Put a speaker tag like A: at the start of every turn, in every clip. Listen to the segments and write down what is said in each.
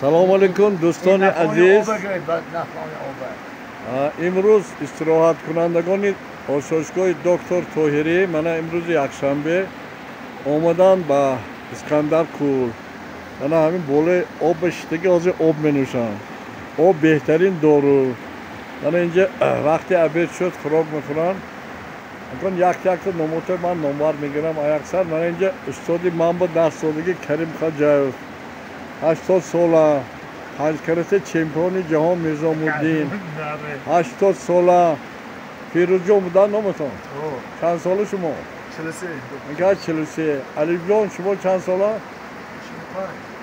A: Салому алейкум, дӯстони азиз. Имрӯз истироҳаткунандагони осоишгоҳи доктор Тоҳирӣ мана имрӯзи якшанбе омаданд ба Искандаркӯл. Мана ҳамин болои об шиштаги, ҳозир об менӯшанд. Об беҳтарин дору. Мана инҷа вақти обед шуд, хӯрок мехӯранд. Акун якта якта номотои ман номвар мегирам аяксар. Мана инҷа устоди ман ба дарсдодагӣ Карим Хаҷаев, 80 сола, панҷкарата чемпиони ҷаҳон Мирзомуддин, 80 сола. Фирӯзҷон будан номатон? Чанд сола шумо? 43. Алифҷон, шумо чанд сола?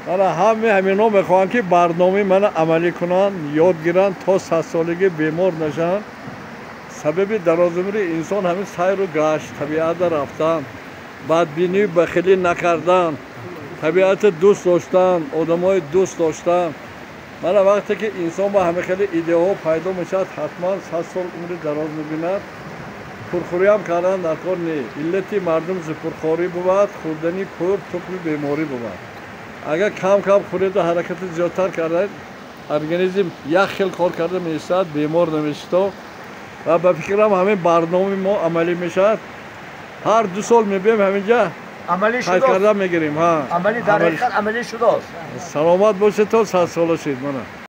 A: Мана ҳаме ҳамино мехоҳанд, ки барномаи мана амалӣ кунанд, ёд гиранд, то 100-солагӣ бемор нашаванд. Сабаби дарозумри инсон ҳамин сайру гашт, табиата рафтан, бадбинию бахилӣ накардан, табиата дӯст доштан, одамои дӯст доштан. Мана вақте ки инсон ба ҳама хеле идеяҳо пайдо мешавад, ҳатман 100 сол умри дароз мебинад. Пурхӯриам кардан дар кор не. Иллати мардум зи пурхорӣ бувад, хӯрдани пур тухми беморӣ бувад. Агар кам кам хӯреду ҳаракати зиёдтар кардаед, организм як хел кор карда меистад, бемор намешито. Ва ба фикрам, ҳамин барномаи мо амалӣ мешавад. Ҳар 2 сол мебием ҳаминҷа, қайд карда мегирем.
B: Амалӣ, дар ҳақиқат амалӣ шудааст.
A: Саломат бошед, то 100-сола шед, мана.